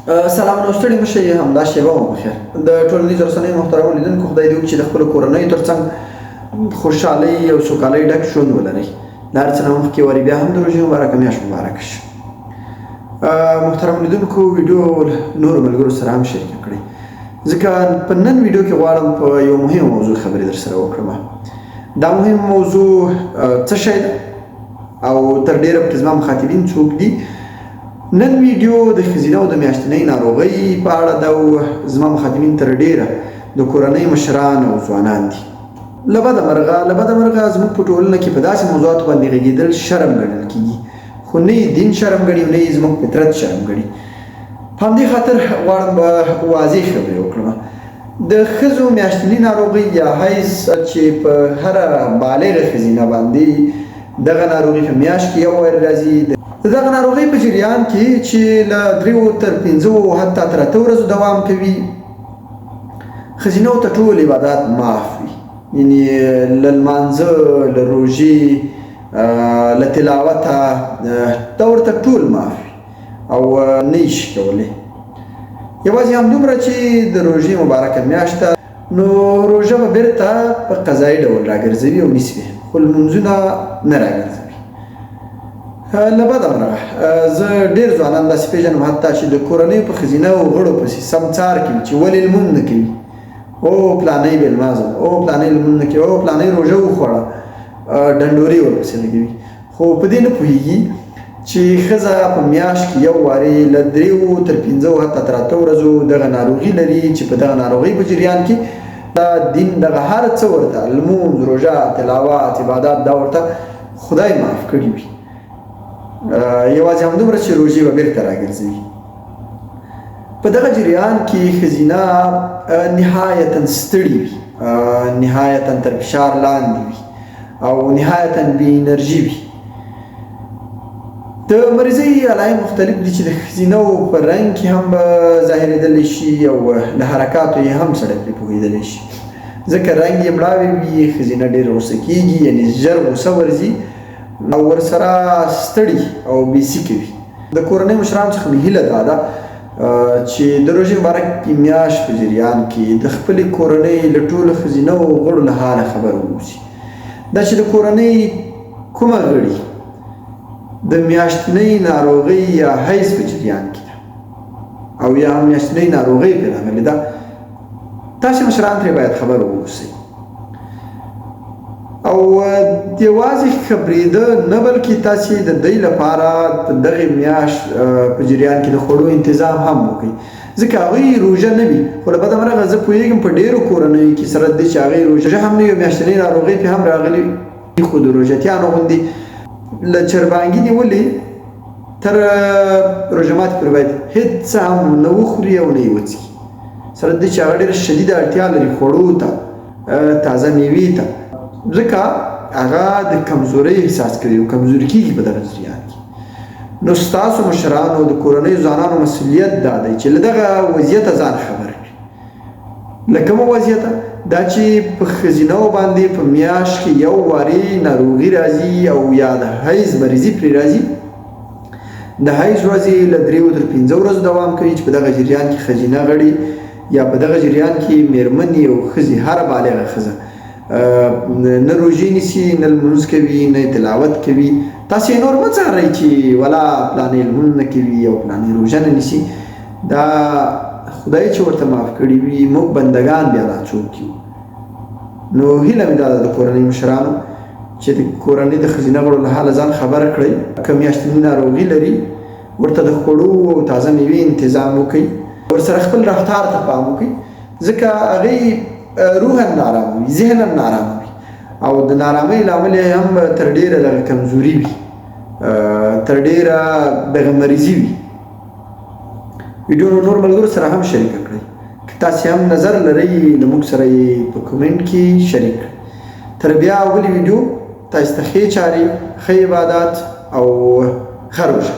سلام نو ستړي مه شئ، همدا شېبه مو بخیر. د ټولنیزو رسنیو محترمو لیدونکو، خدای دې وکړي چې د خپلو کورنیو ترڅنګ خوشحالۍ او سوکالۍ ډک ژوند ولرئ. له هر څه نه مخکې واري بیا هم د روژې مبارکه میاشت مبارک شه. محترم لیدونکو، ویډیو نورو ملګرو سره هم شریکه کړئ، ځکه په نن ویډیو کې غواړم په یو مهمه موضوع خبرې در سره وکړم. دا مهمه موضوع څه شی ده او تر ډېره پکې زما مخاطبین څوک دي؟ نن ویډیو د ښځینه او د میاشتنۍ ناروغۍ په اړه ده او زما مخاطبین تر ډېره د کورنۍ مشران او ځوانان دي. له بده مرغه زموږ په ټولنه کې په داسې موضوعاتو باندې غږېدل شرم ګڼل کېږي، خو نه یې دین شرم ګڼي او نه یې زموږ فطرت شرم ګڼي. په همدې خاطر غواړم به واضح خبرې وکړم. د ښځو میاشتني ناروغي یا حیض چې په هره بالغه ښځینه باندې دغه ناروغي په میاشت کې یو وار راځي، د دغه ناروغۍ په جریان کې چې له 3 تر 5 حتی تر 8 ورځو دوام کوي، ښځینو ته ټول عبادات معاف وي، یعنی له لمانځه، له روژې، له تلاوته، دا ورته ټول معاف وي او نه یې شي کولی. یوازې همدومره چې د روژې مبارکه میاشت ده، نو روژه به بیرته په قضایي ډول راګرځوي او نیسي به، خو لمونځونه نه راګرځوي. له بده مرغه زه ډېر ځوانان داسې پېژنم حتی چې د کورنۍ په ښځینه او غړو پسې سم څار کوي چې ولې لمونځ نه کوي، او پلانۍ بې لمانځه، او پلانۍ لمونځ نه کوي، او پلانۍ روژه وخوړه، ډنډورې ورپسې لګوي، خو په دې نه پوهېږي چې ښځه په میاشت کې یو وارې له 3 تر 5 حتی تر 8 ورځو دغه ناروغي لري، چې په دغه ناروغۍ په جریان کې دا دین دغه هر څه ورته لمونځ، روژه، تلاوت، عبادات دا ورته خدای معاف کړي وي. یوازې همدومره چې روژې به بېرته راګرځوي. په دغه جریان کې ښځینه نهایتاً ستړي وي، نهایتاً تر فشار لاندې وي او نهایتاً بې انرژي وي. د مریضۍ علایم مختلف دي چې د ښځینه په رنګ کې هم ظاهرېدلی شي او له حرکاتو یې هم سړی پرې پوهېدلی شي، ځکه رنګ یې مړاوی وي، ښځینه ډېر غوسه کېږي، یعنې ژر غوسه ورځي او ورسره ستړي او بې سیکه وي. د کورنۍ مشرانو څخه مې هیله دا ده چې د روژې مبارک میاشت په جریان کې د خپلې کورنۍ له ټولو ښځینه غړو له حاله خبر واوسي. دا چې د کورنۍ کومه غړي د میاشتنۍ ناروغۍ یا حیض په جریان کې ده او یا هم میاشتنۍ ناروغۍ پرې راغلې ده، تاسې مشران ترې باید خبر واوسئ. او یوازې خبرېده نه، بلکې تاسې د دوی لپاره په دغې میاشت په جریان کې د خوړو انتظام هم وکړئ، ځکه هغوی روژه نه وي. خو له بده مرغه زه پوهېږم په ډېرو کورنیو کې سره دې چې هغوی روژه هم نه وي، میاشتنۍ ناروغۍ پرې هم راغلي، خو د روژتیانو غوندې له چربانګي نیولې تر روژه ماتي پورې باید هېڅ څه هم نه وخوري او نه یې وڅښي، سره دې چې هغه ډېره شدیده اړتیا لري خوړو ته، تازه میوې ته، ځکه هغه د کمزورۍ احساس کوي او کمزوري کېږي په دغه جریان کې. نو ستاسو مشرانو د کورنیو ځوانانو مسؤلیت دا دی چې له دغه وضعیته ځان خبر کړي. له کومه وضعیته؟ دا چې په ښځینهو باندې په میاشت کې یو وارې ناروغي راځي او یا د حیض مریضي پرې راځي. د حیض ورځې له 3 تر 5 ورځو دوام کوي، چې په دغه جریان کې ښځینه غړي یا په دغه جریان کې میرمنې او ښځې، هره بالغه ښځه نه روژې نیسي، نه لمونځ کوي، نه تلاوت کوي. تاسې یې نور مه څارئ چې ولا پلانې لمونځ نه کوي او پلانې روژه نه نیسي. دا خدای چې ورته معاف کړي وي، موږ بندګان بیا لا څوک یو؟ نو هیله مې دا ده د کورنۍ مشرانو چې د کورنۍ د ښځینه غړو له حاله ځان خبر کړئ. که میاشتنۍ ناروغي لري، ورته د خوړو او تازه میوې انتظام وکړئ، ورسره خپل رفتار ته پام وکړئ، ځکه هغوی روحاً نارامه وي، ذهناً نارامه وي، او د نارامۍ لامل یې هم تر ډېره دغه کمزوري وي، تر ډېره دغه مریضي وي. ویډیو نو نور ملګرو سره هم شریکه کړئ. که تاسې هم نظر لرئ له موږ سره یې په کومنټ کې شریک کړئ. تر بیا بلې ویډیو، تاسې ته ښې چارې، ښه عبادات او ښه روژه.